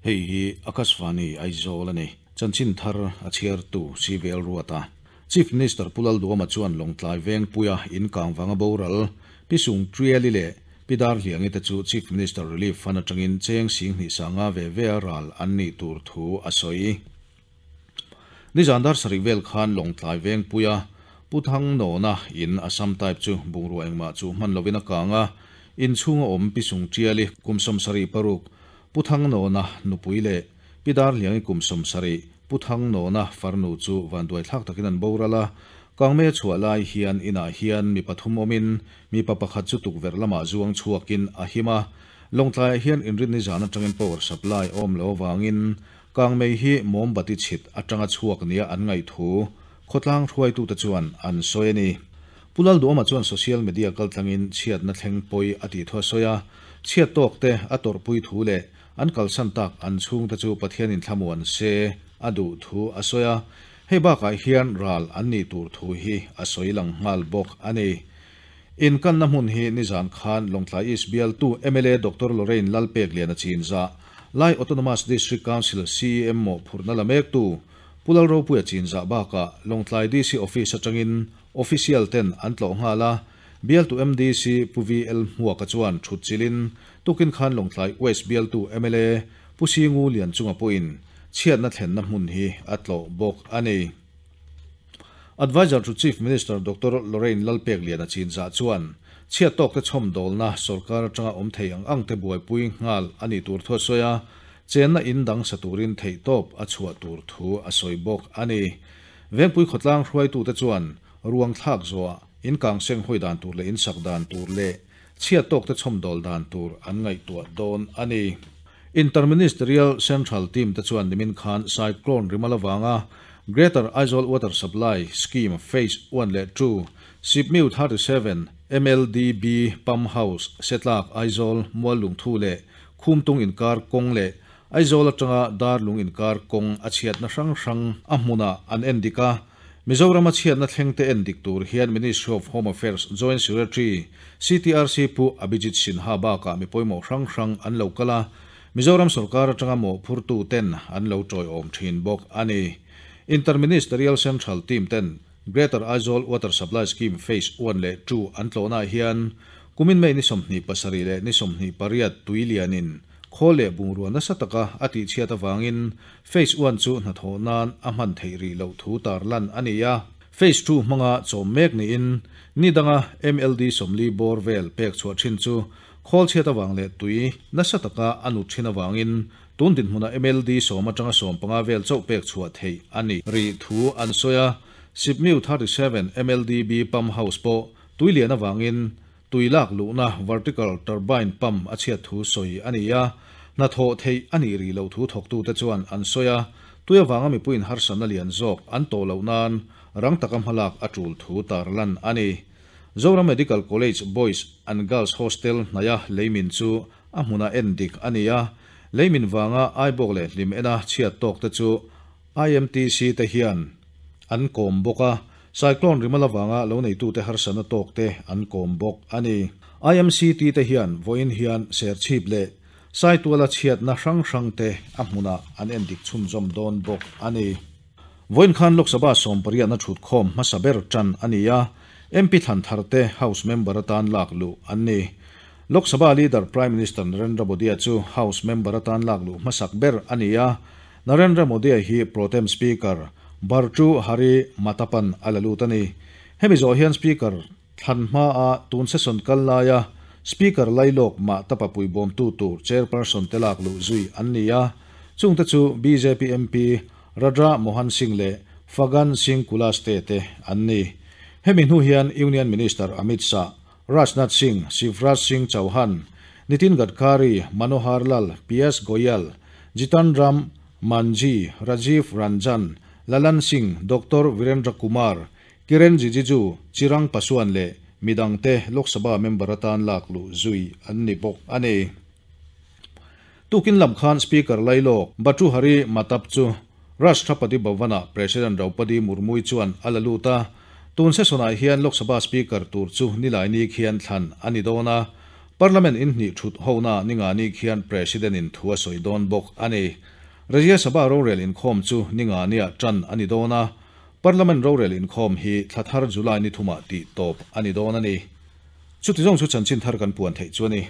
Hei hi Akashvani Aizawl a ni. Chanchin thar a chhiartu CVL Ruata. Chief Minister Pu Lalduama chuan Lawngtlai Vengpuia in kang vanga boral Pi Sung Triali leh Pi Darhliangi te chu Chief Minister Relief Fund atangin cheng sing hnih sanga ve ve a ral an nih tur thu a sawi. Nizan dar sarih vel khan Lawngtlai Vengpuia Pu Thangnawna in Assam type chu bungrua engmah chu hman lovin a kang a, inchhunga awm Pi Sung Triali kum 76, Pu Thangnawna nupui leh Pi Darhliangi kum 70, Pu Thangnawna farnu chu vanduai thlak takin an boral a, kangmei a chhuah lai hian inah hian mi pathum awmin mipa pakhat chu tukverh lamah zuang chhuakin a him a. Lawngtlaiah hian inrinni zan atangin power supply a awm lo avangin kangmei hi mombati chhit atanga chhuak nia an ngaih thu khawtlang hruaitute chuan an sawi a ni. Pu Lalduama chuan social media kaltlangin chhiatna thleng pawi a tih thu a sawi a, chhiat tawk te a tawrhpui thu leh an kalsan tak an chhungte chu Pathianin thlamuan se a duh thu a sawi a, hei bakah hian ral an nih tur thu hi a sawi lang nghal bawk a ni. Inkanna hmun hi nizan khan Lawngtlai East bialtu mla Doctor Lorraine Lalpekliana chinzah, Lai Autonomous District Council CEM mawhphurhna la mektu Pu Lalropuia chinzah bakah Lawngtlai DC Office atangin Official ten an tlawh nghal a, bialtu MDC Pu VL Hmuaka chuan thut chilin tukin khan Lawngtlai West bialtu mla Pu Singu Lianchunga pawhin chhiatna thlenna hmun hi a tlawh bawk a ni. Adviser to Chief Minister Doctor Lorraine Lalpekliana chinzah chuan chhiat tawkte chhawmdawlna sorkar atanga awm thei ang ang te buaipui nghal a nih tur thu a sawi a, chenna in dang sa turin theihtawp a chhuah tur thu a sawi bawk a ni. Vengpui khawtlang hruaitute chuan ruang thlak zawhah in kang seng hawi dan tur leh in sak dan tur leh chhiat tawkte chhawmdawl dan tur an ngaihtuah dawn a ni. Interministerial Central Team te chuan nimin khan Cyclone Rimal avanga Greater Aizawl Water Supply Scheme Phase 1 leh 2, Sipmiu 37, MLDB Pump House, Setlak, Aizawl, Muallungthu leh Khumtung inkar kawng leh Aizawl atanga Darlung inkar kawng a chhiatna hrang hrang a hmunah an en dik a, Mizorama chhiatna thlengte en dik tur hian Ministry of Home Affairs Joint Secretary, CTRC Pu Abhijit Sinha bakah mi pawimawh hrang hrang an lo kal a, Mizoram sorkar atanga mawhphurtu ten an lo tawiawm thin bawk a ni. Inter-Ministerial Central Team ten Greater Aizawl Water Supply Scheme Phase 1 leh 2 an tlawhnaah hian kumin May ni 27 leh ni 28 tui lianin Khawl leh bungrua nasa taka a tihchhiat avangin Phase 1 chu hnathawh nan a hman theih rih loh thu tarlan a ni a. Phase 2 hmanga chawm mek niin ni danga MLD 40 bawr vel pek chhuah thin chu khawl chhiat avang leh tui nasa taka a nut thin avangin tun dinhmuna MLD 10 atanga 15 vel chauh pek chhuah theih a ni rih thu an sawi a. Sipmiu 37 MLDB Pump House pawh tui lian avangin Tui lak luhna vertical turbine pump a chhiat thu sawi a ni a, hnathawh theih a nih rih loh thu thawktute chuan an sawi a, tui avanga mipuiin harsatna lian zawk an tawh loh nan rang taka hmalak a tul thu tarlan a ni. Zoram Medical College Boys and Girls Hostel hnaia leimin chu a hmuna en dik a ni a, leimin vanga aibawk leh hlim ena chhiat tawkte chu IMTC te hian an kawm bawk a, Cyclone Rimal avanga lo neitute harsatna tawk te an kawm bawk a ni. IMCT te hian vawiin hian Serchhip leh Saituala chhiatna hrang hrang te a hmunah an endik chhunzawm dawn bawk a ni. Vawiin khan Lok Sabha sawmpariatna thutkhawm hmasa ber tan a ni a, MP thlan thar te House member atan lak luh an ni. Lok Sabha leader Prime Minister Narendra Modi-a chu House member atan lak luh hmasak ber a ni a, Narendra Modi-a hi Pro-tem Speaker Bhartu Hari Matapan a la lut a ni. Hemi zawh hian Speaker thlan hmaa tun session kal laia Speaker lailawk mah tapa puibawmtu tur Chairperson te lak luh zui an ni a, chungte chu bjp MP Radha Mohan Singh leh Fagan Singh Kulaste te an ni. Hemi hnu hian Union Minister Amit Shah, Rajnath Singh, Shivraj Singh Chauhan, Nitin Gadkari, Manohar Lal, Piyush Goyal, Jitan Ram Manjhi, Rajiv Ranjan, Lalan Singh, Doctor Virendra Kumar, Kiren Rijiju, Chirag Paswan leh midangte Lok Sabha member atan lak luh zui an ni bawk a ni. Tukin lam khan Speaker Lailawk Bhartruhari Mahtab chu Rashtrapati Bhavan-ah President Draupadi Murmu-i chuan a la lut a, tun session-ah hian Lok Sabha Speaker tur chu Nilaini khian thlan a ni dawn a. Parliament in hnih thut hona Ningani khian President in thu a sawi dawn bawk a ni. Rajya Sabha rorel inkhawm chu Ningani-ah tan a ni dawn a, Parliament rorel inkhawm hi thla thar July ni thumah tih tawp a ni dawn a ni. Chuti zawng chu chanchin thar kan puan theih chu a ni.